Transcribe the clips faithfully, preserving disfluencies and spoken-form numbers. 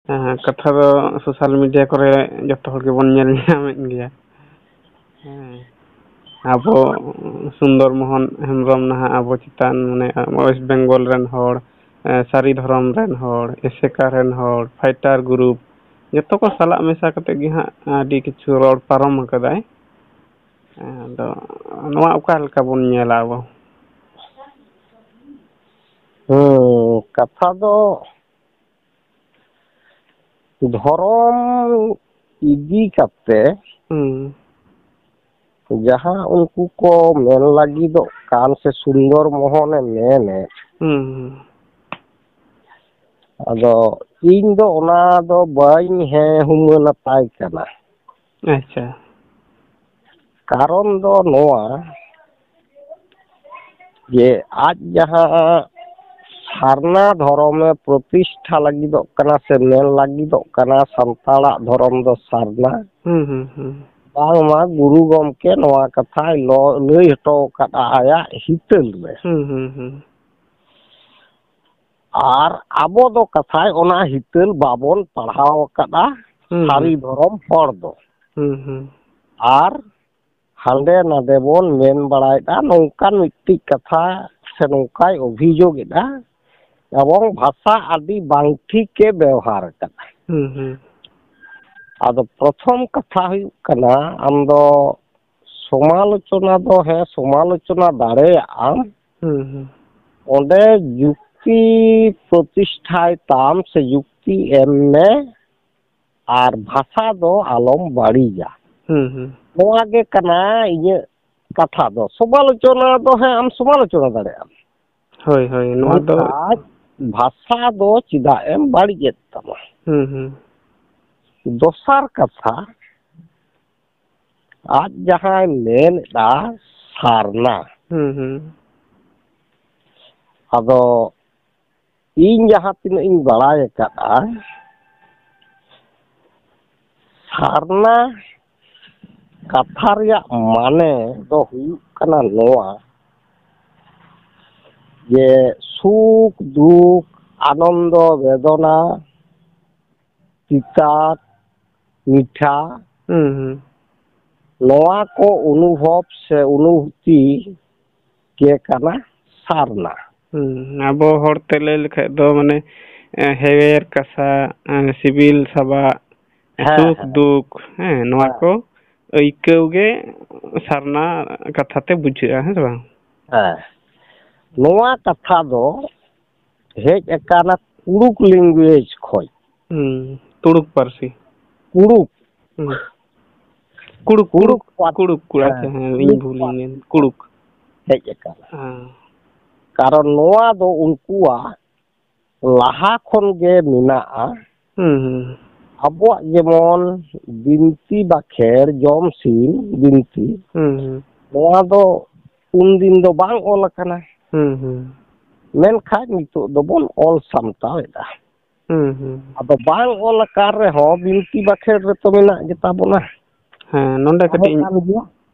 ᱦᱮᱸ, ᱠᱟᱛᱷᱟ ᱫᱚ ᱥᱳᱥᱟᱞ ᱢᱤᱰᱤᱭᱟ ᱠᱚᱨᱮ ᱡᱚᱛᱚ ᱦᱚᱲ ᱜᱮᱵᱚᱱ ᱧᱮᱞ ᱧᱟᱢᱮᱫ ᱜᱮᱭᱟ᱾ ᱦᱮᱸ, ᱟᱵᱚ ᱥᱩᱱᱫᱚᱨ ᱢᱳᱦᱚᱱ ᱦᱮᱢᱵᱨᱚᱢ ᱱᱟᱦᱟᱜ ᱟᱵᱚ ᱪᱮᱛᱟᱱ, ᱢᱟᱱᱮ, ᱳᱭᱮᱥᱴ ᱵᱮᱝᱜᱚᱞ ᱨᱮᱱ ᱦᱚᱲ, ᱮ, ᱥᱟᱹᱨᱤ ᱫᱷᱚᱨᱚᱢ ᱨᱮᱱ ᱦᱚᱲ, ᱮᱥᱮᱠᱟ ᱨᱮᱱ ᱦᱚᱲ, ᱯᱷᱟᱭᱴᱟᱨ ᱜᱨᱩᱯ, ᱡᱚᱛᱚ ᱠᱚ ᱥᱟᱞᱟᱜ ᱢᱮᱥᱟ ᱠᱟᱛᱮ ᱜᱮ ᱦᱟᱸᱜ ᱟᱹᱰᱤ ᱠᱤᱪᱷᱩ ᱨᱚᱲ ᱯᱟᱨᱚᱢ ᱟᱠᱟᱫᱟᱭ᱾ ᱟᱫᱚ ᱱᱚᱣᱟ ᱚᱠᱟ ᱞᱮᱠᱟ ᱵᱚᱱ ᱧᱮᱞᱟ ᱟᱵᱚ? ᱦᱮᱸ, ᱠᱟᱛᱷᱟ ᱫᱚ ᱫᱷᱚᱨᱚᱢ ᱤᱫᱤ ᱠᱟᱛᱮ ᱦᱩᱸ᱾ ᱡᱟᱦᱟᱸ ᱩᱱᱠᱩ ᱠᱚ ᱢᱮᱱ ᱞᱟᱹᱜᱤᱫᱚᱜ ᱠᱟᱱ ᱥᱮ ᱥᱩᱱᱫᱚᱨ ᱢᱳᱦᱚᱱᱮ ᱢᱮᱱᱮᱫ, ᱦᱩᱸ, ᱦᱩᱸ᱾ ᱟᱫᱚ ᱤᱧ ᱫᱚ ᱚᱱᱟ ᱫᱚ ᱵᱟᱹᱧ ᱦᱮᱸ ᱦᱩᱢᱟᱹᱱ ᱟᱛᱟᱭ ᱠᱟᱱᱟ᱾ ᱟᱪᱪᱷᱟ᱾ ᱠᱟᱨᱚᱱ ᱫᱚ ᱱᱚᱣᱟ ᱡᱮ ᱟᱡ ᱡᱟᱦᱟᱸ ᱥᱟᱨᱱᱟ ᱫᱷᱚᱨᱚᱢᱮ ᱯᱨᱚᱛᱤᱥᱴᱷᱟ ᱞᱟᱹᱜᱤᱫᱚᱜ ᱠᱟᱱᱟ ᱥᱮ ᱢᱮᱱ ᱞᱟᱹᱜᱤᱫᱚᱜ ᱠᱟᱱᱟ ᱥᱟᱱᱛᱟᱲᱟᱜ ᱫᱷᱚᱨᱚᱢ ᱫᱚ ᱥᱟᱨᱱᱟ, ᱦᱩᱸ, ᱦᱩᱸ, ᱦᱩᱸ᱾ ᱵᱟᱝᱢᱟ ᱜᱩᱨᱩ ᱜᱚᱢᱠᱮ ᱱᱚᱣᱟ ᱠᱟᱛᱷᱟᱭ ᱞᱚ-, ᱞᱟᱹᱭ ᱦᱚᱴᱚ ᱟᱠᱟᱫᱼᱟ ᱟᱭᱟᱜ ᱦᱤᱛᱟᱹᱞ ᱨᱮ᱾ ᱦᱩᱸ, ᱦᱩᱸ, ᱦᱩᱸ᱾ ᱟᱨ ᱟᱵᱚ ᱫᱚ ᱠᱟᱛᱷᱟᱭ ᱚᱱᱟ ᱦᱤᱛᱟᱹᱞ ᱵᱟᱵᱚᱱ ᱯᱟᱲᱦᱟᱣ ᱟᱠᱟᱫᱼᱟ, ᱦᱩᱸ, ᱥᱟᱹᱨᱤ ᱦᱩᱸ᱾ ᱫᱷᱚᱨᱚᱢ ᱦᱚᱲ ᱫᱚ᱾ ᱦᱩᱸ, ᱦᱩᱸ᱾ ᱟᱨ ᱦᱟᱸᱰᱮ ᱱᱟᱰᱮ ᱵᱚᱱ ᱢᱮᱱ ᱵᱟᱲᱟᱭᱮᱫᱼᱟ, ᱱᱚᱝᱠᱟᱱ ᱢᱤᱫᱴᱤᱡ ᱠᱟᱛᱷᱟ ᱥᱮ ᱱᱚᱝᱠᱟᱭ ᱚᱵᱷᱤᱡᱳᱜᱽ ᱮᱫᱼᱟ, ᱮᱵᱚᱝ ᱵᱷᱟᱥᱟ ᱟᱹᱰᱤ ᱵᱟᱝ ᱴᱷᱤᱠᱮ ᱵᱮᱣᱦᱟᱨ ᱟᱠᱟᱫᱼᱟ᱾ ᱦᱩᱸ, ᱦᱩᱸ᱾ ᱟᱫᱚ ᱯᱨᱚᱛᱷᱚᱢ ᱠᱟᱛᱷᱟ ᱦᱩᱭᱩᱜ ᱠᱟᱱᱟ, ᱟᱢ ᱫᱚ ᱥᱚᱢᱟᱞᱳᱪᱚᱱᱟ ᱫᱚ ᱦᱮᱸ ᱥᱚᱢᱟᱞᱳᱪᱚᱱᱟ ᱫᱟᱲᱮᱭᱟᱜ ᱟᱢ, ᱦᱩᱸ, ᱦᱩᱸ᱾ ᱚᱸᱰᱮ ᱡᱩᱠᱛᱤ ᱯᱨᱚᱛᱤᱥᱴᱷᱟᱭ ᱛᱟᱢ ᱥᱮ ᱡᱩᱠᱛᱤ ᱮᱢ ᱢᱮ, ᱟᱨ ᱵᱷᱟᱥᱟ ᱫᱚ ᱟᱞᱚᱢ ᱵᱟᱹᱲᱤᱡᱟ᱾ ᱦᱩᱸ, ᱦᱩᱸ᱾ ᱱᱚᱣᱟ ᱜᱮ ᱠᱟᱱᱟ ᱤᱧᱟᱹᱜ ᱠᱟᱛᱷᱟ ᱫᱚ᱾ ᱥᱚᱢᱟᱞᱳᱪᱚᱱᱟ ᱫᱚ ᱦᱮᱸ ᱟᱢ ᱥᱚᱢᱟᱞᱳᱪᱚᱱᱟ ᱫᱟᱲᱮᱭᱟᱜ ᱟᱢ, ᱦᱳᱭ, ᱦᱳᱭ, ᱱᱚᱣᱟ ᱫᱚ ᱢᱮᱱᱠᱷᱟᱱ ᱵᱷᱟᱥᱟ ᱫᱚ ᱪᱮᱫᱟᱜ ᱮᱢ ᱵᱟᱹᱲᱤᱡᱮᱫ ᱛᱟᱢᱟ? ᱦᱩᱸ, ᱦᱩᱸ᱾ ᱫᱚᱥᱟᱨ ᱠᱟᱛᱷᱟ, ᱟᱡ ᱡᱟᱦᱟᱸᱭ ᱢᱮᱱᱮᱫᱼᱟ ᱥᱟᱨᱱᱟ, ᱦᱩᱸ, ᱦᱩᱸ᱾ ᱟᱫᱚ ᱤᱧ ᱡᱟᱦᱟᱸ ᱛᱤᱱᱟᱹᱜ ᱤᱧ ᱵᱟᱲᱟᱭ ᱟᱠᱟᱫᱼᱟ, ᱥᱟᱨᱱᱟ ᱠᱟᱛᱷᱟ ᱨᱮᱭᱟᱜ ᱢᱟᱱᱮ ᱫᱚ ᱦᱩᱭᱩᱜ ᱠᱟᱱᱟ ᱱᱚᱣᱟ ᱡᱮ ᱥᱩᱠ, ᱫᱩᱠ, ᱟᱱᱚᱱᱫᱚ, ᱵᱮᱫᱚᱱᱟ, ᱛᱤᱛᱟ, ᱢᱤᱴᱷᱟ, ᱦᱩᱸ, ᱦᱩᱸ᱾ ᱱᱚᱣᱟ ᱠᱚ ᱚᱱᱩᱵᱷᱚᱵ ᱥᱮ ᱚᱱᱩᱵᱷᱩᱛᱤ ᱜᱮ ᱠᱟᱱᱟ ᱥᱟᱨᱱᱟ᱾ ᱦᱩᱸ, ᱟᱵᱚ ᱦᱚᱲ ᱛᱮ ᱞᱟᱹᱭ ᱞᱮᱠᱷᱟᱡ ᱫᱚ ᱢᱟᱱᱮ, ᱮ, ᱦᱮᱣᱮᱨ ᱠᱟᱥᱟ, ᱮ, ᱥᱤᱵᱤᱞ ᱥᱟᱵᱟᱜ, ᱦᱮᱸ, ᱥᱩᱠ ᱦᱮᱸ᱾ ᱫᱩᱠ, ᱦᱮᱸ, ᱱᱚᱣᱟ ᱦᱮᱸ᱾ ᱠᱚ ᱟᱹᱭᱠᱟᱹᱣ ᱜᱮ ᱥᱟᱨᱱᱟ ᱠᱟᱛᱷᱟ ᱛᱮ ᱵᱩᱡᱷᱟᱹᱜᱼᱟ, ᱦᱮᱸ ᱥᱮ ᱵᱟᱝ? ᱦᱮᱸ, ᱱᱚᱣᱟ ᱠᱟᱛᱷᱟ ᱫᱚ ᱦᱮᱡ ᱟᱠᱟᱱᱟ ᱠᱩᱲᱩᱠ language ᱠᱷᱚᱡ᱾ ᱦᱩᱸ, ᱛᱩᱲᱩᱠ ᱯᱟᱹᱨᱥᱤ᱾ ᱠᱩᱲᱩᱠ᱾ ᱦᱩᱸ᱾ ᱠᱩᱲᱩᱠ, ᱠᱩᱲᱩᱠ, ᱠᱩᱲᱩᱠ ᱯᱟᱨ-, ᱠᱩᱲᱩᱠ, ᱠᱩᱲᱩᱠ, ᱦᱮᱸ, ᱟᱪᱪᱷᱟ, ᱦᱮᱸ, ᱤᱧ ᱠᱩᱲᱩᱠ ᱵᱷᱩᱞᱤᱧ ᱯᱟᱹᱨᱥᱤ ᱢᱮᱱ, ᱠᱷᱚᱱ ᱠᱩᱲᱩᱠ᱾ ᱦᱮᱡ ᱟᱠᱟᱱᱟ᱾ ᱦᱮᱸ᱾ ᱠᱟᱨᱚᱱ ᱱᱚᱣᱟ ᱫᱚ ᱩᱱᱠᱩᱣᱟᱜ ᱞᱟᱦᱟ ᱠᱷᱚᱱ ᱜᱮ ᱢᱮᱱᱟᱜᱼᱟ᱾ ᱦᱩᱸ, ᱦᱩᱸ᱾ ᱟᱵᱚᱣᱟᱜ ᱡᱮᱢᱚᱱ ᱵᱤᱱᱛᱤ ᱵᱟᱠᱷᱮᱲ, ᱡᱚᱢ ᱥᱤᱢ ᱵᱤᱱᱛᱤ, ᱦᱩᱸ, ᱦᱩᱸ᱾ ᱱᱚᱣᱟ ᱫᱚ ᱩᱱᱫᱤᱱ ᱫᱚ ᱵᱟᱝ ᱚᱞ ᱟᱠᱟᱱᱟ᱾ ᱦᱩᱸ, ᱦᱩᱸ᱾ ᱢᱮᱱᱠᱷᱟᱱ ᱱᱤᱛᱚᱜ ᱫᱚᱵᱚᱱ ᱚᱞ ᱥᱟᱢᱴᱟᱣ ᱮᱫᱟ᱾ ᱦᱩᱸ, ᱦᱩᱸ᱾ ᱟᱫᱚ ᱵᱟᱝ ᱚᱞ ᱟᱠᱟᱱ ᱨᱮᱦᱚᱸ ᱵᱤᱱᱛᱤ ᱵᱟᱠᱷᱮᱲ ᱨᱮᱛᱚ ᱢᱮᱱᱟᱜ ᱜᱮᱛᱟ ᱵᱚᱱᱟ᱾ ᱦᱮᱸ, ᱱᱚᱰᱮ ᱛᱟᱦᱮᱸ ᱠᱟᱹᱴᱤᱡ ᱤᱧ, ᱠᱟᱱ ᱜᱮᱭᱟ᱾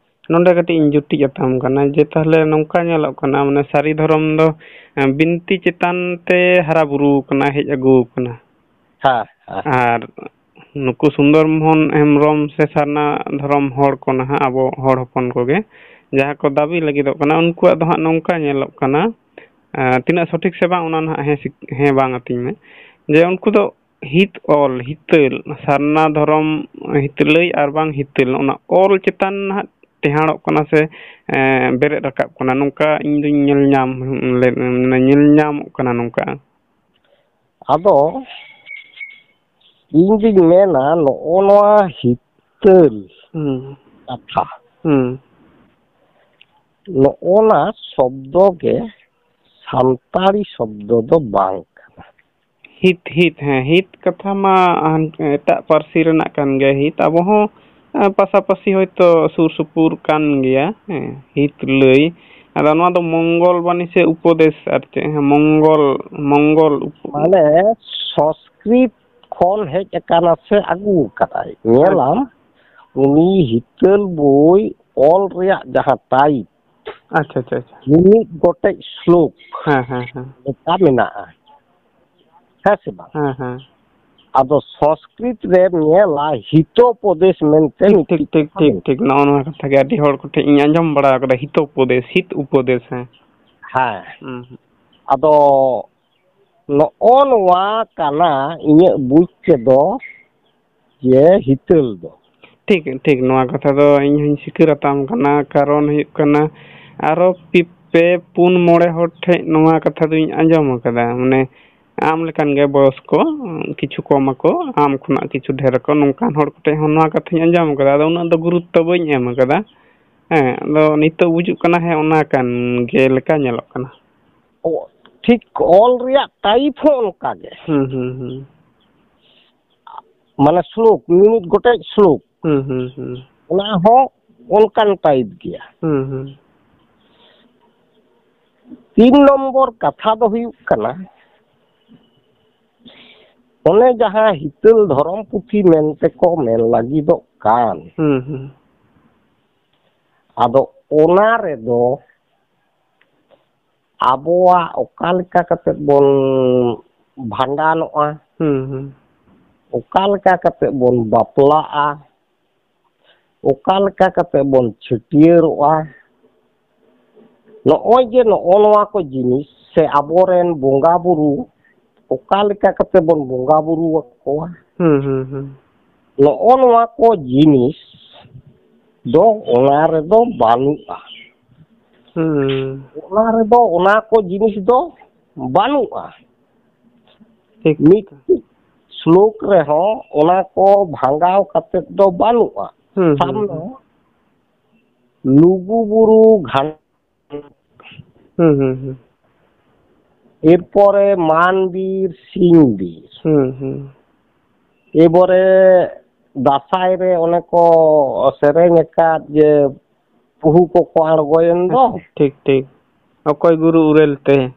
ᱱᱚᱰᱮ ᱠᱟᱹᱴᱤᱡ ᱤᱧ ᱡᱩᱴᱤᱡ ᱟᱛᱟᱢ ᱠᱟᱱᱟ᱾ ᱡᱮ ᱛᱟᱦᱞᱮ ᱱᱚᱝᱠᱟ ᱧᱮᱞᱚᱜ ᱠᱟᱱᱟ, ᱢᱟᱱᱮ ᱥᱟᱹᱨᱤ ᱫᱷᱚᱨᱚᱢ ᱫᱚ, ᱮ, ᱵᱤᱱᱛᱤ ᱪᱮᱛᱟᱱ ᱛᱮ ᱦᱟᱨᱟ ᱵᱩᱨᱩ ᱠᱟᱱᱟ, ᱦᱮᱡ ᱟᱹᱜᱩ ᱠᱟᱱᱟ᱾ ᱦᱮᱸ, ᱦᱮᱸ᱾ ᱟᱨ ᱱᱩᱠᱩ ᱥᱩᱱᱫᱚᱨ ᱢᱳᱦᱚᱱ ᱦᱮᱢᱵᱨᱚᱢ ᱥᱮ ᱥᱟᱨᱱᱟ ᱫᱷᱚᱨᱚᱢ ᱦᱚᱲ ᱠᱚ ᱱᱟᱦᱟᱜ, ᱟᱵᱚ ᱦᱚᱲ ᱦᱚᱯᱚᱱ ᱠᱚᱜᱮ ᱡᱟᱦᱟᱸ ᱠᱚ ᱫᱟᱹᱵᱤ ᱞᱟᱹᱜᱤᱫᱚᱜ ᱠᱟᱱᱟ, ᱩᱱᱠᱩᱣᱟᱜ ᱫᱚ ᱦᱟᱸᱜ ᱱᱚᱝᱠᱟ ᱧᱮᱞᱚᱜ ᱠᱟᱱᱟ, ᱮ, ᱛᱤᱱᱟᱹᱜ ᱥᱚᱴᱷᱤᱠ ᱥᱮ ᱵᱟᱝ, ᱚᱱᱟ ᱱᱟᱦᱟᱜ ᱦᱮᱸ ᱥᱤᱠ-, ᱦᱮᱸ ᱵᱟᱝ ᱟᱹᱛᱤᱧ ᱢᱮ, ᱡᱮ ᱩᱱᱠᱩ ᱫᱚ ᱦᱤᱛ ᱚᱞ, ᱦᱤᱛᱟᱹᱞ, ᱥᱟᱨᱱᱟ ᱫᱷᱚᱨᱚᱢ ᱦᱤᱛᱟᱹᱞᱟᱹᱭ ᱟᱨ ᱵᱟᱝ ᱦᱤᱛᱟᱹᱞ, ᱚᱱᱟ ᱚᱞ ᱪᱮᱛᱟᱱ ᱱᱟᱦᱟᱜ ᱴᱮᱦᱟᱸᱲᱚᱜ ᱠᱟᱱᱟ ᱥᱮ, ᱮ, ᱵᱮᱨᱮᱫ ᱨᱟᱠᱟᱵ ᱠᱟᱱᱟ, ᱱᱚᱝᱠᱟ ᱤᱧ ᱫᱩᱧ ᱧᱮᱞ ᱧᱟᱢ ᱞᱮᱫ, ᱢᱟᱱᱮ ᱧᱮᱞ ᱧᱟᱢᱚᱜ ᱠᱟᱱᱟ ᱱᱚᱝᱠᱟ᱾ ᱟᱫᱚ ᱤᱧ ᱫᱩᱧ ᱢᱮᱱᱟ, ᱱᱚᱜᱼᱚ ᱱᱚᱣᱟ ᱦᱤᱛᱟᱹᱞ ᱦᱩᱸ᱾ ᱠᱟᱛᱷᱟ, ᱦᱩᱸ᱾ ᱱᱚᱜᱼᱚ ᱱᱟ ᱥᱚᱵᱫᱚ ᱜᱮ ᱥᱟᱱᱛᱟᱲᱤ ᱥᱚᱵᱫᱚ ᱫᱚ ᱵᱟᱝ ᱠᱟᱱᱟ᱾ ᱦᱤᱛ, ᱦᱤᱛ, ᱦᱮᱸ, ᱦᱤᱛ ᱠᱟᱛᱷᱟ ᱢᱟ ᱦᱟᱱ-, ᱮᱴᱟᱜ ᱯᱟᱹᱨᱥᱤ ᱨᱮᱱᱟᱜ ᱠᱟᱱ ᱜᱮᱭᱟ ᱦᱤᱛ᱾ ᱟᱵᱚ ᱦᱚᱸ, ᱮᱸ, ᱯᱟᱥᱟᱯᱟᱹᱥᱤ ᱦᱚᱭᱛᱳ ᱥᱩᱨ ᱥᱩᱯᱩᱨ ᱠᱟᱱ ᱜᱮᱭᱟ, ᱦᱮᱸ, ᱦᱤᱛ ᱞᱟᱹᱭ᱾ ᱟᱫᱚ ᱱᱚᱣᱟ ᱫᱚ ᱢᱚᱝᱜᱚᱞ ᱵᱟᱱᱤ ᱥᱮ ᱩᱯᱚᱫᱮᱥ ᱟᱨ ᱪᱮᱫ? ᱦᱮᱸ, ᱢᱚᱝᱜᱚᱞ, ᱢᱚᱝᱜᱚᱞ ᱩᱯᱚ- ᱢᱟᱱᱮ ᱥᱚᱸᱥᱠᱨᱤᱛ ᱠᱷᱚᱱ ᱦᱮᱡ ᱟᱠᱟᱱᱟ ᱥᱮ ᱟᱹᱜᱩ ᱟᱠᱟᱫᱟᱭ? ᱧᱮᱞᱟᱢ, ᱩᱱᱤ ᱦᱤᱛᱟᱹᱞ ᱵᱳᱭ ᱚᱞ ᱨᱮᱭᱟᱜ ᱡᱟᱦᱟᱸ ᱴᱟᱭᱤᱯ, ᱟᱪᱪᱷᱟ, ᱟᱪᱪᱷᱟ, ᱟᱪᱪᱷᱟ᱾ ᱢᱤᱢᱤᱫ ᱜᱚᱴᱮᱡ ᱥᱞᱳᱠ ᱦᱮᱸ, ᱦᱮᱸ, ᱦᱮᱸ᱾ ᱞᱮᱠᱟ ᱢᱮᱱᱟᱜᱼᱟ, ᱦᱮᱸ ᱥᱮ ᱵᱟᱝ? ᱦᱮᱸ, ᱦᱮᱸ᱾ ᱟᱫᱚ ᱥᱚᱝᱥᱠᱨᱤᱛ ᱨᱮᱢ ᱧᱮᱞᱟ ᱦᱤᱛᱳᱯᱚᱫᱮᱥ ᱢᱮᱱᱛᱮ ᱴᱷᱤᱠ, ᱢᱤᱫᱴᱤᱡ ᱴᱷᱤᱠ, ᱴᱷᱤᱠ, ᱴᱷᱤᱠ, ᱴᱷᱤᱠ᱾ ᱱᱚᱜᱼᱚ ᱱᱚᱣᱟ ᱠᱟᱛᱷᱟ ᱜᱮ ᱟᱹᱰᱤ ᱦᱚᱲ ᱠᱚᱴᱷᱮᱱ ᱤᱧ ᱟᱸᱡᱚᱢ ᱵᱟᱲᱟ ᱟᱠᱟᱫᱟ, ᱦᱤᱛᱳᱯᱚᱫᱮᱥ, ᱦᱤᱛ ᱩᱯᱚᱫᱮᱥ, ᱦᱮᱸ᱾ ᱦᱮᱸ᱾ ᱦᱩᱸ, ᱦᱩᱸ᱾ ᱟᱫᱚ ᱱᱚᱜᱼᱚ ᱱᱚᱣᱟ ᱠᱟᱱᱟ ᱤᱧᱟᱹᱜ ᱵᱩᱡᱽ ᱛᱮᱫᱚ ᱡᱮ ᱦᱤᱛᱟᱹᱞ ᱫᱚ᱾ ᱴᱷᱤᱠ, ᱴᱷᱤᱠ᱾ ᱱᱚᱣᱟ ᱠᱟᱛᱷᱟ ᱫᱚ ᱤᱧ ᱦᱚᱸᱧ ᱥᱤᱠᱟᱹᱨ ᱟᱛᱟᱢ ᱠᱟᱱᱟ᱾ ᱠᱟᱨᱚᱱ ᱦᱩᱭᱩᱜ ᱠᱟᱱᱟ, ᱟᱨᱚ ᱯᱤ-, ᱯᱮ, ᱯᱩᱱ, ᱢᱚᱬᱮ ᱦᱚᱲ ᱴᱷᱮᱡ ᱱᱚᱣᱟ ᱠᱟᱛᱷᱟ ᱫᱚᱧ ᱟᱸᱡᱚᱢ ᱟᱠᱟᱫᱟ᱾ ᱢᱟᱱᱮ, ᱟᱢ ᱞᱮᱠᱟᱱ ᱜᱮ ᱵᱚᱭᱚᱥ ᱠᱚ, ᱠᱤᱪᱷᱩ ᱠᱚᱢ ᱟᱠᱚ, ᱟᱢ ᱠᱷᱚᱱᱟᱜ ᱠᱤᱪᱷᱩ ᱰᱷᱮᱨ ᱟᱠᱚ, ᱱᱚᱝᱠᱟᱱ ᱦᱚᱲ ᱠᱚᱴᱷᱮᱡ ᱦᱚᱸ ᱱᱚᱣᱟ ᱠᱟᱛᱷᱟᱧ ᱟᱸᱡᱚᱢ ᱟᱠᱟᱫᱟ᱾ ᱟᱫᱚ ᱩᱱᱟᱹᱜ ᱫᱚ ᱜᱩᱨᱩᱛᱛᱚ ᱵᱟᱹᱧ ᱮᱢ ᱟᱠᱟᱫᱟ᱾ ᱦᱮᱸ, ᱟᱫᱚ ᱱᱤᱛᱚᱜ ᱵᱩᱡᱩᱜ ᱠᱟᱱᱟ, ᱦᱮᱸ, ᱚᱱᱟ ᱠᱟᱱ ᱜᱮ ᱞᱮᱠᱟ ᱧᱮᱞᱚᱜ ᱠᱟᱱᱟ᱾ ᱚ, ᱴᱷᱤᱠ, ᱚᱞ ᱨᱮᱭᱟᱜ type ᱦᱚᱸ ᱚᱱᱠᱟ ᱜᱮ᱾ ᱦᱩᱸ, ᱦᱩᱸ, ᱦᱩᱸ᱾ ᱢᱟᱱᱮ ᱥᱞᱳᱠ, ᱢᱤᱢᱤᱫ ᱜᱚᱴᱮᱡ ᱥᱞᱳᱠ᱾ ᱦᱩᱸ, ᱦᱩᱸ, ᱦᱩᱸ᱾ ᱚᱱᱟ ᱦᱚᱸ ᱚᱱᱠᱟᱱ type ᱜᱮᱭᱟ᱾ ᱦᱩᱸ, ᱦᱩᱸ᱾ ᱛᱤᱱ ᱱᱚᱢᱵᱚᱨ ᱠᱟᱛᱷᱟ ᱫᱚ ᱦᱩᱭᱩᱜ ᱠᱟᱱᱟ, ᱚᱱᱮ ᱡᱟᱦᱟᱸ ᱦᱤᱛᱟᱹᱞ ᱫᱷᱚᱨᱚᱢ ᱯᱩᱛᱷᱤ ᱢᱮᱱᱛᱮ ᱠᱚ ᱢᱮᱱ ᱞᱟᱹᱜᱤᱫᱚᱜ ᱠᱟᱱ, ᱦᱩᱸ, ᱦᱩᱸ᱾ ᱟᱫᱚ ᱚᱱᱟ ᱨᱮᱫᱚ ᱟᱵᱚᱣᱟᱜ ᱚᱠᱟ ᱞᱮᱠᱟ ᱠᱟᱛᱮ ᱵᱚᱱ ᱵᱷᱟᱸᱰᱟᱱᱚᱜᱼᱟ, ᱦᱩᱸ, ᱦᱩᱸ᱾ ᱚᱠᱟ ᱞᱮᱠᱟ ᱠᱟᱛᱮ ᱵᱚᱱ ᱵᱟᱯᱞᱟᱜᱼᱟ, ᱚᱠᱟ ᱞᱮᱠᱟ ᱠᱟᱛᱮ ᱵᱚᱱ ᱪᱷᱟᱹᱴᱭᱟᱹᱨᱚᱜᱼᱟ, ᱱᱚᱜᱼᱚᱭ ᱡᱮ ᱱᱚᱜᱼᱚ ᱱᱚᱣᱟ ᱠᱚ ᱡᱤᱱᱤᱥ ᱥᱮ ᱟᱵᱚᱨᱮᱱ ᱵᱚᱸᱜᱟ ᱵᱩᱨᱩ ᱚᱠᱟ ᱞᱮᱠᱟ ᱠᱟᱛᱮ ᱵᱚᱱ ᱵᱚᱸᱜᱟ ᱵᱩᱨᱩ ᱟᱠᱚᱣᱟ, ᱦᱩᱸ, ᱦᱩᱸ, ᱦᱩᱸ᱾ ᱱᱚᱜᱼᱚ ᱱᱚᱣᱟ ᱠᱚ ᱡᱤᱱᱤᱥ ᱫᱚ ᱚᱱᱟ ᱨᱮᱫᱚ ᱵᱟᱹᱱᱩᱜᱼᱟ᱾ ᱦᱩᱸ᱾ ᱚᱱᱟ ᱨᱮᱫᱚ ᱚᱱᱟ ᱠᱚ ᱡᱤᱱᱤᱥ ᱫᱚ ᱵᱟᱹᱱᱩᱜᱼᱟ᱾ ᱴᱷᱤᱠ᱾ ᱢᱤᱫ ᱥᱞᱳᱠ ᱨᱮᱦᱚᱸ ᱚᱱᱟ ᱠᱚ ᱵᱷᱟᱸᱜᱟᱣ ᱠᱟᱛᱮ ᱫᱚ ᱵᱟᱹᱱᱩᱜᱼᱟ᱾ ᱦᱩᱸ, ᱥᱟᱵ ᱦᱩᱸ, ᱢᱮ, ᱦᱩᱸ᱾ ᱞᱩᱜᱩ ᱵᱩᱨᱩ ᱜᱷᱟᱱ ᱦᱩᱸ, ᱦᱩᱸ, ᱦᱩᱸ᱾ ᱮᱨᱯᱚᱨᱮ ᱢᱟᱱ ᱵᱤᱨ, ᱥᱤᱧ ᱵᱤᱨ᱾ ᱦᱩᱸ, ᱦᱩᱸ᱾ ᱮᱵᱚᱨᱮ ᱫᱟᱸᱥᱟᱭ ᱨᱮ ᱚᱱᱮ ᱠᱚ ᱥᱮᱨᱮᱧ ᱟᱠᱟᱫ ᱡᱮ ᱯᱩᱦᱩ ᱠᱚᱠᱚ ᱟᱬᱜᱚᱭᱮᱱ ᱫᱚ᱾ ᱴᱷᱤᱠ, ᱴᱷᱤᱠ᱾ ᱚᱠᱚᱭ ᱜᱩᱨᱩ ᱩᱨᱮᱞ ᱛᱮ ᱦᱮᱸ᱾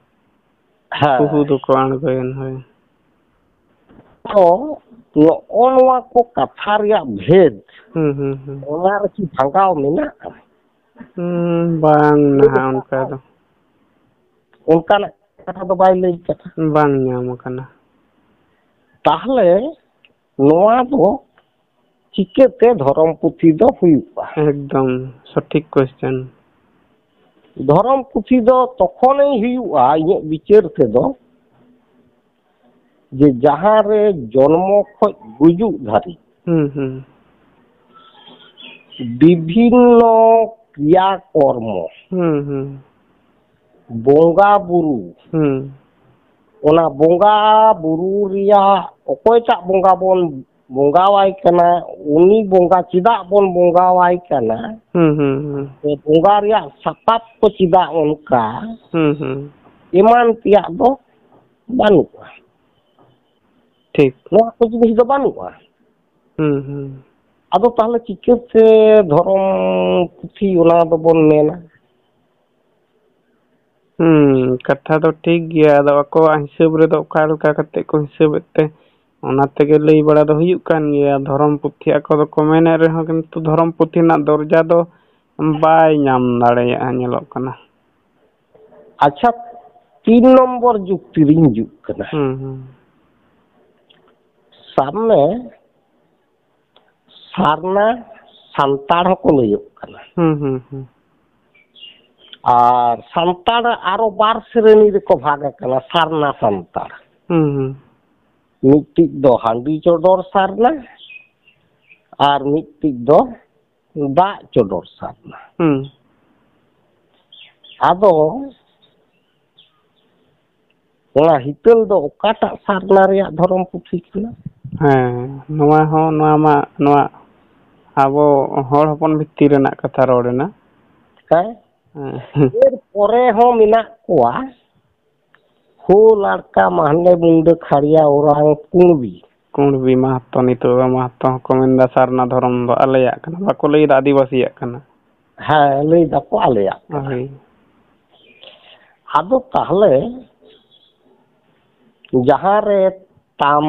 ᱯᱩᱦᱩ ᱫᱚᱠᱚ ᱟᱬᱜᱚᱭᱮᱱ, ᱦᱳᱭ᱾ ᱛᱚ, ᱱᱚᱜᱼᱚ ᱱᱚᱣᱟ ᱠᱚ ᱠᱟᱛᱷᱟ ᱨᱮᱭᱟᱜ ᱵᱷᱮᱫ, ᱦᱩᱸ, ᱦᱩᱸ, ᱦᱩᱸ᱾ ᱚᱱᱟ ᱨᱮᱠᱤ ᱵᱷᱟᱜᱟᱣ ᱢᱮᱱᱟᱜᱼᱟ? ᱦᱩᱸ, ᱵᱟᱝ ᱱᱟᱦᱟᱜ ᱚᱱᱠᱟ ᱫᱚ᱾ ᱚᱱᱠᱟᱱᱟᱜ ᱠᱟᱛᱷᱟ ᱫᱚ ᱵᱟᱭ ᱞᱟᱹᱭ ᱠᱟᱫᱟ᱾ ᱵᱟᱝ ᱧᱟᱢ ᱟᱠᱟᱱᱟ᱾ ᱛᱟᱦᱞᱮ ᱱᱚᱣᱟ ᱫᱚ ᱪᱤᱠᱟᱹᱛᱮ ᱫᱷᱚᱨᱚᱢ ᱯᱩᱛᱷᱤ ᱫᱚ ᱦᱩᱭᱩᱜᱼᱟ? ᱮᱠᱫᱚᱢ ᱥᱚᱴᱷᱤᱠ ᱠᱚᱥᱪᱮᱱ᱾ ᱫᱷᱚᱨᱚᱢ ᱯᱩᱛᱷᱤ ᱫᱚ ᱛᱚᱠᱷᱚᱱᱮ ᱦᱩᱭᱩᱜᱼᱟ, ᱤᱧᱟᱹᱜ ᱵᱤᱪᱟᱹᱨ ᱛᱮᱫᱚ, ᱡᱮ ᱡᱟᱦᱟᱸ ᱨᱮ ᱡᱚᱱᱢᱚ ᱠᱷᱚᱡ ᱜᱩᱡᱩᱜ ᱫᱷᱟᱹᱨᱤᱡ ᱦᱩᱸ, ᱦᱩᱸ᱾ ᱵᱤᱵᱷᱤᱱᱱᱚ ᱠᱨᱤᱭᱟ ᱠᱚᱨᱢᱚ, ᱦᱩᱸ, ᱦᱩᱸ᱾ ᱵᱚᱸᱜᱟ ᱵᱩᱨᱩ, ᱦᱩᱸ᱾ ᱚᱱᱟ ᱵᱚᱸᱜᱟ ᱵᱩᱨᱩ ᱨᱮᱭᱟᱜ ᱚᱠᱚᱭᱴᱟᱜ ᱵᱚᱸᱜᱟ ᱵᱚᱱ ᱵᱚᱸᱜᱟᱣᱟᱭ ᱠᱟᱱᱟ, ᱩᱱᱤ ᱵᱚᱸᱜᱟ ᱪᱮᱫᱟᱜ ᱵᱚᱱ ᱵᱚᱸᱜᱟᱣᱟᱭ ᱠᱟᱱᱟ, ᱦᱩᱸ, ᱦᱩᱸ, ᱦᱩᱸ᱾ ᱥᱮ ᱵᱚᱸᱜᱟ ᱨᱮᱭᱟᱜ ᱥᱟᱯᱟᱵ ᱠᱚ ᱪᱮᱫᱟᱜ ᱚᱱᱠᱟ, ᱦᱩᱸ, ᱦᱩᱸ᱾ ᱮᱢᱟᱱ ᱛᱮᱭᱟᱜ ᱫᱚ ᱵᱟᱹᱱᱩᱜᱼᱟ᱾ ᱴᱷᱤᱠ᱾ ᱱᱚᱣᱟ ᱠᱚ ᱡᱤᱱᱤᱥ ᱫᱚ ᱵᱟᱹᱱᱩᱜᱼᱟ᱾ ᱦᱩᱸ, ᱦᱩᱸ᱾ ᱟᱫᱚ ᱛᱟᱦᱞᱮ ᱪᱤᱠᱟᱹᱛᱮ ᱫᱷᱚᱨᱚᱢ ᱯᱩᱛᱷᱤ ᱚᱱᱟ ᱫᱚᱵᱚᱱ ᱢᱮᱱᱟ? ᱦᱩᱸ, ᱠᱟᱛᱷᱟ ᱫᱚ ᱴᱷᱤᱠ ᱜᱮᱭᱟ᱾ ᱟᱫᱚ ᱟᱠᱚᱣᱟᱜ ᱦᱤᱥᱟᱹᱵ ᱨᱮᱫᱚ ᱚᱠᱟ ᱞᱮᱠᱟ ᱠᱟᱛᱮ ᱠᱚ ᱦᱤᱥᱟᱹᱵᱮᱫ ᱛᱮ, ᱚᱱᱟ ᱛᱮᱜᱮ ᱞᱟᱹᱭ ᱵᱟᱲᱟ ᱫᱚ ᱦᱩᱭᱩᱜ ᱠᱟᱱ ᱜᱮᱭᱟ᱾ ᱫᱷᱚᱨᱚᱢ ᱯᱩᱛᱷᱤ ᱟᱠᱚ ᱫᱚᱠᱚ ᱢᱮᱱᱮᱫ ᱨᱮᱦᱚᱸ, ᱠᱤᱱᱛᱩ ᱫᱷᱚᱨᱚᱢ ᱯᱩᱛᱷᱤ ᱨᱮᱱᱟᱜ ᱫᱚᱨᱡᱟ ᱫᱚ ᱵᱟᱭ ᱧᱟᱢ ᱫᱟᱲᱮᱭᱟᱜᱼᱟ, ᱧᱮᱞᱚᱜ ᱠᱟᱱᱟ᱾ ᱟᱪᱪᱷᱟ, ᱛᱤᱱ ᱱᱚᱢᱵᱚᱨ ᱡᱩᱠᱛᱤ ᱨᱤᱧ ᱦᱤᱡᱩᱜ ᱠᱟᱱᱟ᱾ ᱦᱩᱸ, ᱦᱩᱸ᱾ ᱥᱟᱵ ᱢᱮ, ᱥᱟᱨᱱᱟ ᱥᱟᱱᱛᱟᱲ ᱦᱚᱸᱠᱚ ᱞᱟᱹᱭᱚᱜ ᱠᱟᱱᱟ᱾ ᱦᱩᱸ, ᱦᱩᱸ, ᱦᱩᱸ᱾ ᱟᱨ ᱥᱟᱱᱛᱟᱲ ᱟᱨᱚ ᱵᱟᱨ ᱥᱨᱮᱱᱤ ᱨᱮᱠᱚ ᱵᱷᱟᱜᱽ ᱟᱠᱟᱱᱟ, ᱥᱟᱨᱱᱟ ᱥᱟᱱᱛᱟᱲ᱾ ᱦᱩᱸ, ᱦᱩᱸ᱾ ᱢᱤᱫᱴᱤᱡ ᱫᱚ ᱦᱟᱺᱰᱤ ᱪᱚᱰᱚᱨ ᱥᱟᱨᱱᱟ ᱟᱨ ᱢᱤᱫᱴᱤᱡ ᱫᱚ ᱫᱟᱜ ᱪᱚᱰᱚᱨ ᱥᱟᱨᱱᱟ᱾ ᱦᱩᱸ᱾ ᱟᱫᱚ ᱚᱱᱟ ᱦᱤᱛᱟᱹᱞ ᱫᱚ ᱚᱠᱟᱴᱟᱜ ᱥᱟᱨᱱᱟ ᱨᱮᱭᱟᱜ ᱫᱷᱚᱨᱚᱢ ᱯᱩᱛᱷᱤ ᱠᱟᱱᱟ? ᱦᱮᱸ, ᱱᱚᱣᱟ ᱦᱚᱸ, ᱱᱚᱣᱟ ᱢᱟ, ᱱᱚᱣᱟ ᱟᱵᱚ ᱦᱚᱲ ᱦᱚᱯᱚᱱ ᱵᱷᱤᱛᱤᱨ ᱨᱮᱱᱟᱜ ᱠᱟᱛᱷᱟ ᱨᱚᱲ ᱮᱱᱟ᱾ ᱦᱮᱸ? ᱦᱮᱸ᱾ ᱮᱨ ᱯᱚᱨᱮ ᱦᱚᱸ ᱢᱮᱱᱟᱜ ᱠᱚᱣᱟ, ᱦᱳ ᱞᱟᱲᱠᱟ, ᱢᱟᱦᱞᱮ, ᱢᱩᱱᱰᱟᱹ, ᱠᱷᱟᱲᱤᱭᱟ, ᱳᱨᱟᱝ, ᱠᱩᱬᱵᱤ᱾ ᱠᱩᱬᱵᱤ ᱢᱟᱦᱟᱛᱚ, ᱱᱤᱛᱚᱜ ᱫᱚ ᱢᱟᱦᱟᱛᱚ ᱦᱚᱸᱠᱚ ᱢᱮᱱᱫᱟ ᱥᱟᱨᱱᱟ ᱫᱷᱚᱨᱚᱢ ᱫᱚ ᱟᱞᱮᱭᱟᱜ ᱠᱟᱱᱟ, ᱵᱟᱠᱚ ᱞᱟᱹᱭᱫᱟ ᱟᱹᱫᱤᱵᱟᱹᱥᱤᱭᱟᱜ ᱠᱟᱱᱟ᱾ ᱦᱮᱸ, ᱞᱟᱹᱭ ᱫᱟᱠᱚ ᱟᱞᱮᱭᱟᱜ ᱠᱟᱱᱟ᱾ ᱦᱳᱭ᱾ ᱟᱫᱚ ᱛᱟᱦᱞᱮ ᱡᱟᱦᱟᱸ ᱨᱮ ᱛᱟᱢ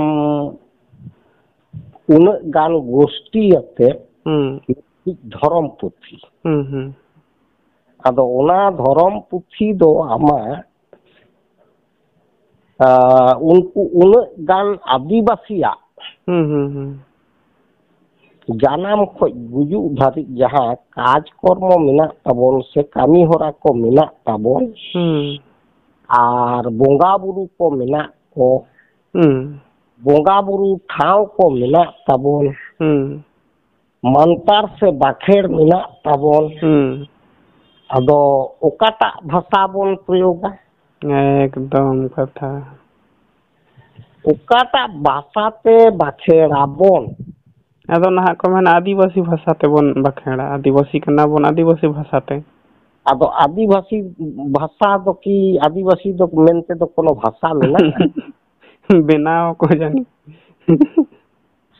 ᱩᱱᱟᱹᱜ ᱜᱟᱱ ᱜᱳᱥᱴᱤ ᱟᱛᱮ ᱦᱩᱸ᱾ ᱢᱤᱫᱴᱤᱡ ᱫᱷᱚᱨᱚᱢ ᱯᱩᱛᱷᱤ᱾ ᱦᱩᱸ, ᱦᱩᱸ᱾ ᱟᱫᱚ ᱚᱱᱟ ᱫᱷᱚᱨᱚᱢ ᱯᱩᱛᱷᱤ ᱫᱚ ᱟᱢᱟᱜ ᱟᱸ, ᱩᱱᱠᱩ ᱩᱱᱟᱹᱜ ᱜᱟᱱ ᱟᱹᱫᱤᱵᱟᱹᱥᱤᱭᱟᱜ ᱦᱩᱸ, ᱦᱩᱸ, ᱦᱩᱸ᱾ ᱡᱟᱱᱟᱢ ᱠᱷᱚᱡ ᱜᱩᱡᱩᱜ ᱫᱷᱟᱹᱨᱤᱡ ᱡᱟᱦᱟᱸ ᱠᱟᱡᱽ ᱠᱚᱨᱢᱚ ᱢᱮᱱᱟᱜ ᱛᱟᱵᱚᱱ ᱥᱮ ᱠᱟᱹᱢᱤ ᱦᱚᱨᱟ ᱠᱚ ᱢᱮᱱᱟᱜ ᱛᱟᱵᱚᱱ, ᱦᱩᱸ᱾ ᱟᱨ ᱵᱚᱸᱜᱟ ᱵᱩᱨᱩ ᱠᱚ ᱢᱮᱱᱟᱜ ᱠᱚ, ᱦᱩᱸ᱾ ᱵᱚᱸᱜᱟ ᱵᱩᱨᱩ ᱴᱷᱟᱶ ᱠᱚ ᱢᱮᱱᱟᱜ ᱛᱟᱵᱚᱱ, ᱦᱩᱸ᱾ ᱢᱟᱱᱛᱟᱨ ᱥᱮ ᱵᱟᱠᱷᱮᱲ ᱢᱮᱱᱟᱜ ᱛᱟᱵᱚᱱ, ᱦᱩᱸ᱾ ᱟᱫᱚ ᱚᱠᱟᱴᱟᱜ ᱵᱷᱟᱥᱟ ᱵᱚᱱ ᱯᱨᱚᱭᱳᱜᱟ? ᱮᱠᱫᱚᱢ ᱠᱟᱛᱷᱟ᱾ ᱚᱠᱟᱴᱟᱜ ᱵᱷᱟᱥᱟ ᱛᱮ ᱵᱟᱠᱷᱮᱲ ᱟᱵᱚᱱ? ᱟᱫᱚ ᱱᱟᱦᱟᱜ ᱠᱚ ᱢᱮᱱᱟ, ᱟᱹᱫᱤᱵᱟᱹᱥᱤ ᱵᱷᱟᱥᱟ ᱛᱮᱵᱚᱱ ᱵᱟᱠᱷᱮᱲᱟ, ᱟᱹᱫᱤᱵᱟᱹᱥᱤ ᱠᱟᱱᱟ ᱵᱚᱱ, ᱟᱹᱫᱤᱵᱟᱹᱥᱤ ᱵᱷᱟᱥᱟ ᱛᱮ᱾ ᱟᱫᱚ ᱟᱹᱫᱤᱵᱟᱹᱥᱤ ᱵᱷᱟᱥᱟ ᱫᱚ ᱠᱤ ᱟᱹᱫᱤᱵᱟᱹᱥᱤ ᱫᱚ ᱢᱮᱱᱛᱮ ᱫᱚ ᱠᱳᱱᱳ ᱵᱷᱟᱥᱟ ᱢᱮᱱᱟᱜᱼᱟ? ᱵᱮᱱᱟᱣ ᱠᱚ ᱡᱟᱹᱱᱤᱡ᱾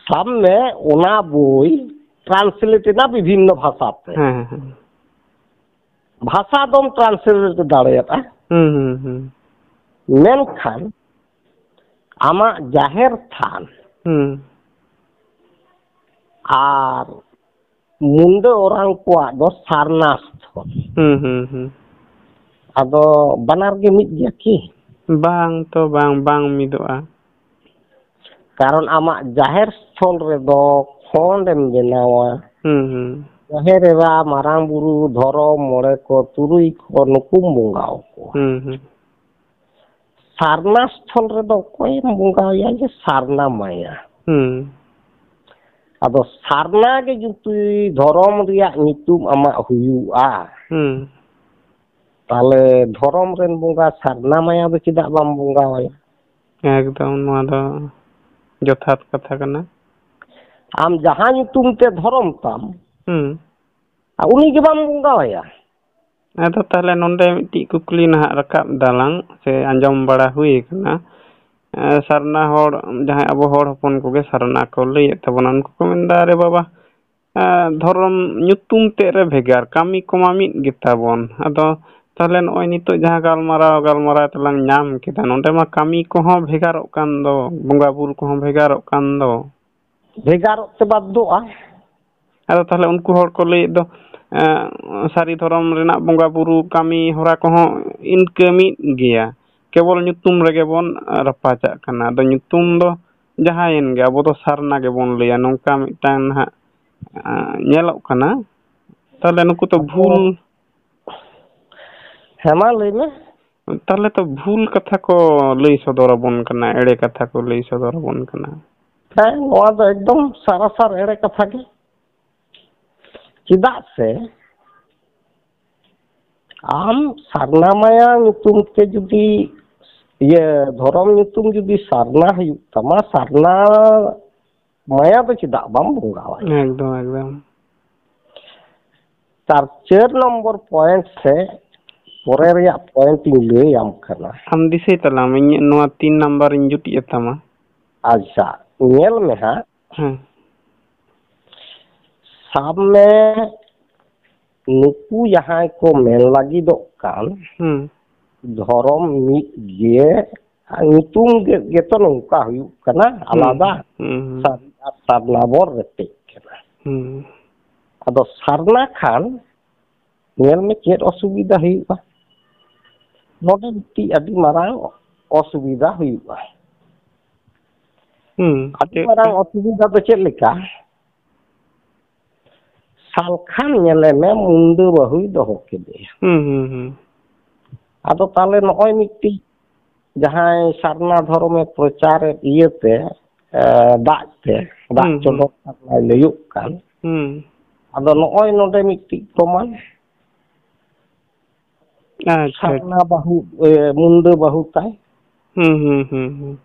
ᱥᱟᱵ ᱢᱮ, ᱚᱱᱟ ᱵᱳᱭ ᱴᱨᱟᱱᱥᱞᱮᱴ ᱮᱱᱟ ᱵᱤᱵᱷᱤᱱᱱᱚ ᱵᱷᱟᱥᱟ ᱛᱮ᱾ ᱦᱮᱸ, ᱦᱮᱸ᱾ ᱵᱷᱟᱥᱟ ᱫᱚᱢ ᱴᱨᱟᱱᱥᱞᱮᱴ ᱫᱟᱲᱮᱭᱟᱜᱼᱟ᱾ ᱦᱩᱸ, ᱦᱩᱸ, ᱦᱩᱸ᱾ ᱢᱮᱱᱠᱷᱟᱱ ᱟᱢᱟᱜ ᱡᱟᱦᱮᱨ ᱛᱷᱟᱱ ᱦᱩᱸ᱾ ᱟᱨ ᱢᱩᱱᱰᱟᱹ ᱚᱨᱟᱝ ᱠᱚᱣᱟᱜ ᱫᱚ ᱥᱟᱨᱱᱟ ᱥᱛᱷᱚᱞ᱾ ᱦᱩᱸ, ᱦᱩᱸ, ᱦᱩᱸ᱾ ᱟᱫᱚ ᱵᱟᱱᱟᱨ ᱜᱮ ᱢᱤᱫ ᱜᱮᱭᱟ ᱠᱤ? ᱵᱟᱝ ᱛᱚ, ᱵᱟᱝ, ᱵᱟᱝ ᱢᱤᱫᱚᱜᱼᱟ᱾ ᱠᱟᱨᱚᱱ ᱟᱢᱟᱜ ᱡᱟᱦᱮᱨ ᱥᱛᱷᱚᱞ ᱨᱮᱫᱚ ᱠᱷᱚᱸᱰ ᱮᱢ ᱵᱮᱱᱟᱣᱟ᱾ ᱦᱩᱸ, ᱦᱩᱸ᱾ ᱡᱟᱦᱮᱨ ᱮᱨᱟ, ᱢᱟᱨᱟᱝ ᱵᱩᱨᱩ, ᱫᱷᱚᱨᱚᱢ, ᱢᱚᱬᱮ ᱠᱚ, ᱛᱩᱨᱩᱭ ᱠᱚ, ᱱᱩᱠᱩᱢ ᱵᱚᱸᱜᱟ ᱟᱠᱚᱣᱟ᱾ ᱦᱩᱸ, ᱦᱩᱸ᱾ ᱥᱟᱨᱱᱟ ᱥᱛᱷᱚᱞ ᱨᱮᱫᱚ ᱚᱠᱚᱭᱮᱢ ᱵᱚᱸᱜᱟ ᱟᱭᱟ ᱡᱮ ᱥᱟᱨᱱᱟ ᱢᱟᱭᱟ? ᱦᱩᱸ᱾ ᱟᱫᱚ ᱥᱟᱨᱱᱟ ᱜᱮ ᱡᱩᱫᱤ ᱫᱷᱚᱨᱚᱢ ᱨᱮᱭᱟᱜ ᱧᱩᱛᱩᱢ ᱟᱢᱟᱜ ᱦᱩᱭᱩᱜᱼᱟ, ᱦᱩᱸ᱾ ᱛᱟᱦᱞᱮ ᱫᱷᱚᱨᱚᱢ ᱨᱮᱱ ᱵᱚᱸᱜᱟ ᱥᱟᱨᱱᱟ ᱢᱟᱭᱟ ᱫᱚ ᱪᱮᱫᱟᱜ ᱵᱟᱢ ᱵᱚᱸᱜᱟ ᱟᱭᱟ? ᱮᱠᱫᱚᱢ, ᱱᱚᱣᱟ ᱫᱚ ᱡᱚᱛᱷᱟᱛ ᱠᱟᱛᱷᱟ ᱠᱟᱱᱟ᱾ ᱟᱢ ᱡᱟᱦᱟᱸ ᱧᱩᱛᱩᱢ ᱛᱮ ᱫᱷᱚᱨᱚᱢ ᱛᱟᱢ, ᱦᱩᱸ᱾ ᱟᱨ ᱩᱱᱤ ᱜᱮ ᱵᱟᱢ ᱵᱚᱸᱜᱟ ᱟᱭᱟ᱾ ᱟᱫᱚ ᱛᱟᱦᱞᱮ ᱱᱚᱰᱮ ᱢᱤᱫᱴᱤᱡ ᱠᱩᱠᱞᱤ ᱱᱟᱦᱟᱜ ᱨᱟᱠᱟᱵ ᱫᱟᱞᱟᱝ, ᱥᱮ ᱟᱸᱡᱚᱢ ᱵᱟᱲᱟ ᱦᱩᱭ ᱟᱠᱟᱱᱟ, ᱮ, ᱥᱟᱨᱱᱟ ᱦᱚᱲ, ᱡᱟᱦᱟᱸᱭ ᱟᱵᱚ ᱦᱚᱲ ᱦᱚᱯᱚᱱ ᱠᱚᱜᱮ ᱥᱟᱨᱱᱟ ᱠᱚ ᱞᱟᱹᱭᱮᱫ ᱛᱟᱵᱚᱱᱟ, ᱩᱱᱠᱩ ᱠᱚ ᱢᱮᱱᱫᱟ, "ᱟᱨᱮ ᱵᱟᱵᱟ, ᱮ, ᱫᱷᱚᱨᱚᱢ ᱧᱩᱛᱩᱢ ᱛᱮᱫ ᱨᱮ ᱵᱷᱮᱜᱟᱨ, ᱠᱟᱹᱢᱤ ᱠᱚᱢᱟ ᱢᱤᱫ ᱜᱮᱛᱟ ᱵᱚᱱ, ᱟᱫᱚ ᱛᱟᱦᱞᱮ ᱱᱚᱜᱼᱚᱭ ᱱᱤᱛᱚᱜ ᱡᱟᱦᱟᱸ ᱜᱟᱞᱢᱟᱨᱟᱣ, ᱜᱟᱞᱢᱟᱨᱟᱣ ᱛᱮᱞᱟᱝ ᱧᱟᱢ ᱠᱮᱫᱟ, ᱱᱚᱰᱮ ᱢᱟ ᱠᱟᱹᱢᱤ ᱠᱚᱦᱚᱸ ᱵᱷᱮᱜᱟᱨᱚᱜ ᱠᱟᱱ ᱫᱚ, ᱵᱚᱸᱜᱟ ᱵᱩᱨᱩ ᱠᱚᱦᱚᱸ ᱵᱷᱮᱜᱟᱨᱚᱜ ᱠᱟᱱ ᱫᱚ?" ᱵᱷᱮᱜᱟᱨᱚᱜ ᱛᱮ ᱵᱟᱫᱽᱫᱷᱚᱜᱼᱟ᱾ ᱟᱫᱚ ᱛᱟᱦᱞᱮ ᱩᱱᱠᱩ ᱦᱚᱲ ᱠᱚ ᱞᱟᱹᱭᱮᱫ ᱫᱚ, ᱮᱸ, ᱥᱟᱹᱨᱤ ᱫᱷᱚᱨᱚᱢ ᱨᱮᱱᱟᱜ ᱵᱚᱸᱜᱟ ᱵᱩᱨᱩ ᱠᱟᱹᱢᱤ ᱦᱚᱨᱟ ᱠᱚᱦᱚᱸ ᱤᱱᱠᱟᱹ ᱢᱤᱫ ᱜᱮᱭᱟ᱾ ᱠᱮᱵᱚᱞ ᱧᱩᱛᱩᱢ ᱨᱮᱜᱮ ᱵᱚᱱ ᱨᱟᱯᱟᱪᱟᱜ ᱠᱟᱱᱟ᱾ ᱟᱫᱚ ᱧᱩᱛᱩᱢ ᱫᱚ ᱡᱟᱦᱟᱸᱭᱮᱱ ᱜᱮ, ᱟᱵᱚ ᱫᱚ ᱥᱟᱨᱱᱟ ᱜᱮᱵᱚᱱ ᱞᱟᱹᱭᱟ, ᱱᱚᱝᱠᱟ ᱢᱤᱫᱴᱟᱝ ᱱᱟᱦᱟᱜ, ᱟ, ᱧᱮᱞᱚᱜ ᱠᱟᱱᱟ᱾ ᱛᱟᱦᱚᱞᱮ ᱱᱩᱠᱩ ᱛᱚ ᱟᱫᱚ ᱵᱷᱩᱞ ᱦᱮᱸ, ᱢᱟ ᱞᱟᱹᱭ ᱢᱮ᱾ ᱛᱟᱦᱚᱞᱮ ᱛᱚ ᱵᱷᱩᱞ ᱠᱟᱛᱷᱟ ᱠᱚ ᱞᱟᱹᱭ ᱥᱚᱫᱚᱨ ᱟᱵᱚᱱ ᱠᱟᱱᱟ, ᱮᱲᱮ ᱠᱟᱛᱷᱟ ᱠᱚ ᱞᱟᱹᱭ ᱥᱚᱫᱚᱨ ᱟᱵᱚᱱ ᱠᱟᱱᱟ᱾ ᱦᱮᱸ, ᱱᱚᱣᱟ ᱫᱚ ᱮᱠᱫᱚᱢ ᱥᱟᱨᱟᱥᱟᱨ ᱮᱲᱮ ᱠᱟᱛᱷᱟ ᱜᱮ᱾ ᱪᱮᱫᱟᱜ ᱥᱮ ᱟᱢ ᱥᱟᱨᱱᱟ ᱢᱟᱭᱟ ᱧᱩᱛᱩᱢ ᱛᱮ ᱡᱩᱫᱤ, ᱤᱭᱟᱹ, ᱫᱷᱚᱨᱚᱢ ᱧᱩᱛᱩᱢ ᱡᱩᱫᱤ ᱥᱟᱨᱱᱟ ᱦᱩᱭᱩᱜ ᱛᱟᱢᱟ, ᱥᱟᱨᱱᱟ ᱢᱟᱭᱟ ᱫᱚ ᱪᱮᱫᱟᱜ ᱵᱟᱢ ᱵᱚᱸᱜᱟᱣᱟᱭᱟ? ᱮᱠᱫᱚᱢ, ᱮᱠᱫᱚᱢ᱾ ᱛᱟᱨ ᱪᱟᱨ ᱱᱚᱢᱵᱚᱨ ᱯᱚᱭᱮᱱᱴ ᱥᱮ ᱯᱚᱨᱮ ᱨᱮᱭᱟᱜ ᱯᱚᱭᱮᱱᱴ ᱤᱧ ᱞᱟᱹᱭᱟᱢ ᱠᱟᱱᱟ᱾ ᱟᱢ ᱫᱤᱥᱟᱹᱭ ᱛᱟᱞᱟᱝ ᱢᱮ, ᱤᱧᱟᱹᱜ ᱱᱚᱣᱟ ᱛᱤᱱ ᱱᱟᱢᱵᱟᱨ ᱤᱧ ᱡᱩᱴᱤᱡ ᱮᱫ ᱛᱟᱢᱟ᱾ ᱟᱪᱪᱷᱟ, ᱧᱮᱞ ᱢᱮ ᱦᱟᱸᱜ᱾ ᱦᱮᱸ᱾ ᱥᱟᱵ ᱢᱮ, ᱱᱩᱠᱩ ᱡᱟᱦᱟᱸᱭ ᱠᱚ ᱢᱮᱱ ᱞᱟᱹᱜᱤᱫᱚᱜ ᱠᱟᱱ, ᱦᱩᱸ᱾ ᱫᱷᱚᱨᱚᱢ ᱢᱤᱫ ᱜᱮ, ᱧᱩᱛᱩᱢ ᱜᱮ, ᱜᱮᱛᱚ ᱱᱚᱝᱠᱟ ᱦᱩᱭᱩᱜ ᱠᱟᱱᱟ, ᱦᱩᱸ, ᱟᱞᱟᱫᱟ᱾ ᱦᱩᱸ, ᱦᱩᱸ᱾ ᱥᱟᱨᱱᱟ, ᱥᱟᱨᱱᱟ ᱵᱚᱱ ᱨᱮᱯᱮᱡ ᱠᱟᱱᱟ᱾ ᱦᱩᱸ᱾ ᱟᱫᱚ ᱥᱟᱨᱱᱟ ᱠᱷᱟᱱ ᱧᱮᱞ ᱢᱮ ᱪᱮᱫ ᱚᱥᱩᱵᱤᱫᱷᱟ ᱦᱩᱭᱩᱜᱼᱟ᱾ ᱱᱚᱰᱮ ᱢᱤᱫᱴᱤᱡ ᱟᱹᱰᱤ ᱢᱟᱨᱟᱝ ᱚᱥᱩᱵᱤᱫᱷᱟ ᱦᱩᱭᱩᱜᱼᱟ᱾ ᱦᱩᱸ, ᱟᱹᱰᱤ ᱪᱮᱫ ᱢᱟᱨᱟᱝ ᱛᱮ? ᱚᱥᱩᱵᱤᱫᱷᱟ ᱫᱚ ᱪᱮᱫ ᱞᱮᱠᱟ? ᱥᱟᱞᱠᱷᱟᱱ ᱧᱮᱞᱮ ᱢᱮ, ᱢᱩᱱᱰᱟᱹ ᱵᱟᱹᱦᱩᱭ ᱫᱚᱦᱚ ᱠᱮᱫᱮᱭᱟ᱾ ᱦᱩᱸ, ᱦᱩᱸ, ᱦᱩᱸ᱾ ᱟᱫᱚ ᱛᱟᱦᱞᱮ ᱱᱚᱜᱼᱚᱭ ᱢᱤᱫᱴᱤᱡ ᱡᱟᱦᱟᱸᱭ ᱥᱟᱨᱱᱟ ᱫᱷᱚᱨᱚᱢᱮ ᱯᱨᱚᱪᱟᱨᱮᱫ ᱤᱭᱟᱹᱛᱮ, ᱮ, ᱫᱟᱜ ᱛᱮ, ᱫᱟᱜ ᱦᱩᱸ, ᱦᱩᱸ᱾ ᱪᱚᱰᱚᱨ ᱥᱟᱨᱱᱟᱭ ᱞᱟᱹᱭᱚᱜ ᱠᱟᱱ᱾ ᱦᱩᱸ᱾ ᱟᱫᱚ ᱱᱚᱜᱼᱚᱭ ᱱᱚᱰᱮ ᱢᱤᱫᱴᱤᱡ ᱯᱨᱚᱢᱟᱱ᱾ ᱟᱪᱪᱷᱟ᱾ ᱥᱟᱨᱱᱟ ᱵᱟᱹᱦᱩ, ᱮ, ᱢᱩᱱᱰᱟᱹ ᱵᱟᱹᱦᱩ ᱛᱟᱭ᱾ ᱦᱩᱸ, ᱦᱩᱸ, ᱦᱩᱸ, ᱦᱩᱸ᱾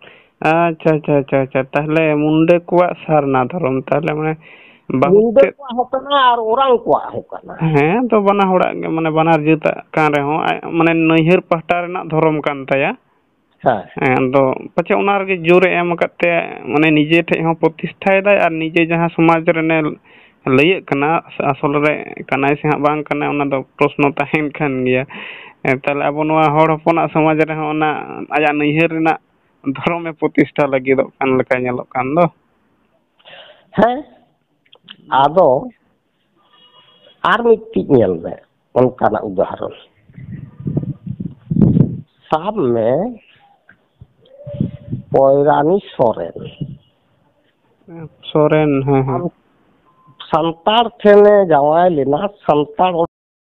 ᱟᱪᱪᱷᱟ, ᱟᱪᱪᱷᱟ, ᱟᱪᱪᱷᱟ, ᱟᱪᱪᱷᱟ᱾ ᱛᱟᱦᱞᱮ ᱢᱩᱱᱰᱟᱹ ᱠᱚᱣᱟᱜ ᱥᱟᱨᱱᱟ ᱫᱷᱚᱨᱚᱢ, ᱛᱟᱦᱞᱮ ᱢᱟᱱᱮ ᱵᱟᱹᱦᱩ ᱢᱩᱱᱰᱟᱹ ᱛᱮᱫ ᱠᱚᱣᱟᱜ ᱦᱚᱸ ᱠᱟᱱᱟ ᱟᱨ ᱚᱨᱟᱝ ᱠᱚᱣᱟᱜ ᱦᱚᱸ ᱠᱟᱱᱟ᱾ ᱦᱮᱸ, ᱛᱚ ᱵᱟᱱᱟ ᱦᱚᱲᱟᱜ ᱜᱮ, ᱢᱟᱱᱮ ᱵᱟᱱᱟᱨ ᱡᱟᱹᱛᱟᱜ ᱠᱟᱱ ᱨᱮᱦᱚᱸ, ᱟᱡ, ᱢᱟᱱᱮ ᱱᱟᱹᱭᱦᱟᱹᱨ ᱯᱟᱦᱴᱟ ᱨᱮᱱᱟᱜ ᱫᱷᱚᱨᱚᱢ ᱠᱟᱱ ᱛᱟᱭᱟ᱾ ᱦᱮᱸ᱾ ᱦᱮᱸ, ᱟᱫᱚ ᱯᱟᱪᱮ ᱚᱱᱟ ᱨᱮᱜᱮ ᱡᱳᱨᱮ ᱮᱢ ᱟᱠᱟᱫ ᱛᱮ, ᱢᱟᱱᱮ ᱱᱤᱡᱮ ᱴᱷᱮᱡ ᱦᱚᱸ ᱯᱨᱚᱛᱤᱥᱴᱷᱟᱭᱮᱫᱟᱭ ᱟᱨ ᱱᱤᱡᱮ ᱡᱟᱦᱟᱸ ᱥᱚᱢᱟᱡᱽ ᱨᱮᱱᱮ ᱞᱟᱹᱭᱟᱹᱜ ᱠᱟᱱᱟ, ᱟᱥᱚᱞ ᱨᱮ ᱠᱟᱱᱟᱭ ᱥᱮ ᱦᱟᱸᱜ ᱵᱟᱝ ᱠᱟᱱᱟᱭ, ᱚᱱᱟ ᱫᱚ ᱯᱨᱚᱥᱱᱚ ᱛᱟᱦᱮᱱ ᱠᱟᱱ ᱜᱮᱭᱟ᱾ ᱦᱮᱸ, ᱛᱟᱦᱞᱮ ᱟᱵᱚ ᱱᱚᱣᱟ ᱦᱚᱲ ᱦᱚᱯᱚᱱᱟᱜ ᱥᱚᱢᱟᱡᱽ ᱨᱮᱦᱚᱸ ᱚᱱᱟ ᱟᱡᱟᱜ ᱱᱟᱹᱭᱦᱟᱹᱨ ᱨᱮᱱᱟᱜ ᱫᱷᱚᱨᱚᱢᱮ ᱯᱨᱚᱛᱤᱥᱴᱷᱟ ᱞᱟᱹᱜᱤᱫᱚᱜ ᱠᱟᱱ ᱞᱮᱠᱟ ᱧᱮᱞᱚᱜ ᱠᱟᱱ ᱫᱚ᱾ ᱦᱮᱸ, ᱟᱫᱚ ᱟᱨ ᱢᱤᱫᱴᱤᱡ ᱧᱮᱞ ᱢᱮ, ᱚᱱᱠᱟᱱᱟᱜ ᱩᱫᱟᱦᱚᱨᱚᱱ᱾ ᱥᱟᱵ ᱢᱮ, ᱯᱚᱭᱨᱟᱱᱤ ᱥᱚᱨᱮᱱ᱾ ᱥᱚᱨᱮᱱ, ᱦᱮᱸ, ᱦᱮᱸ᱾ ᱥᱟᱱᱛᱟᱲ ᱴᱷᱮᱱᱮ ᱡᱟᱶᱟᱭ ᱞᱮᱱᱟ, ᱥᱟᱱᱛᱟᱲ